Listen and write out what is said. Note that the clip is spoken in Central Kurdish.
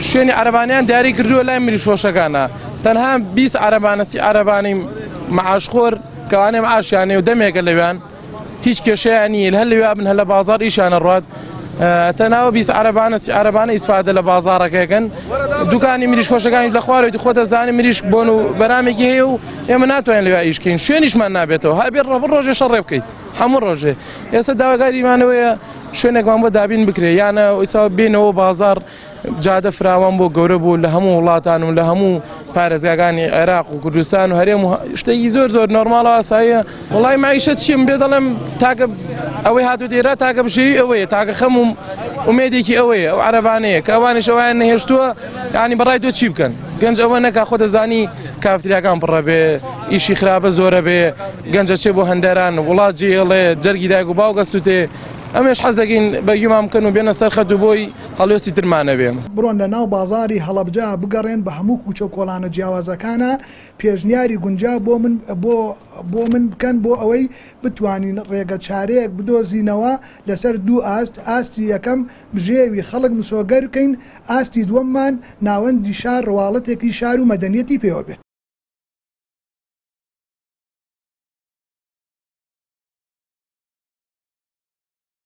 شوێنی عەرەبانیان دیاری کردووە لای مریشفرۆشەکانە تەنها 20 عەرەبانە سی عەرەبانی معاشخۆر کەوانێ معاشیانێ و دەمێکە لەویان هیچ کێشەیان نییە هەر لەویا بن هەر لە بازاڕ ئیشیانە ڕوات تەناوە 20 عەرەبانە سی عەرەبانە ئیسفادە لە بازاڕەکەکەن دوکانی مریش فۆشەکانی لە خوارەوەی خۆ دەزانانی مریش بۆن و بەرامێکی هەیە و ئێمە ناتوانین لەویا ئیش بکەین شوێنیشمان نابێتەوە هەبێ ڕۆژێ شەڕێ بکەیت هەموو ڕۆژێ ئێستا داواکاریمانەوەیە شوێنێکمان بۆ دابین بکرێ یانە ئیسا بێنەوە بازاڕ جادە فراوان بۆ گەورە بوو لە هەموو وڵاتان و لە هەموو پارێزگاکانی عێراق و کوردستان و هەرێم و شتێکی زۆر زۆر نۆرماڵ ئاساییە وڵی مایشە چیم بێ دەڵێم تاکە ئەوەی هاتو دێرا تاکە بژێوی ئەوەیە تاکە خەم و ئومێدێکی ئەوەیە ئەو عەرەبانەیە کە ئەوانیش ئەویان نەهێشتووە یعنی بەڕای تۆ چی بکەن گەنج ئەوە نەکا خۆ دەزانی کافتریاکان پڕە بێ ئیشی خراپە زۆرە بێ گەنجە چێ بۆ هەندەران وڵات جێڵێ جەرگی دایک و باوکە سووتێ ئەمێش حەزەکەین بەگوێمان بکەن و بێنە سەر خەت و بۆی هەڵوێستی ترمان نەبێ. بڕۆن لە ناو بازاڕی هەڵەبجە بگەڕێن بە هەموو کوچە و کۆڵانە جیاوازەکانا پێشنیاری گونجاو بۆ من بۆ بۆ من بکەن بۆ ئەوەی بتوانین ڕێگە چارەیەک بدۆزینەوە لەسەر دوو ئاست ئاستی یەکەم بژێوی خەڵک مسۆگەر بکەین ئاستی دووەممان ناوەندی شار ڕواڵەتێکی شار و مەدەنیەتی پێوە بێت.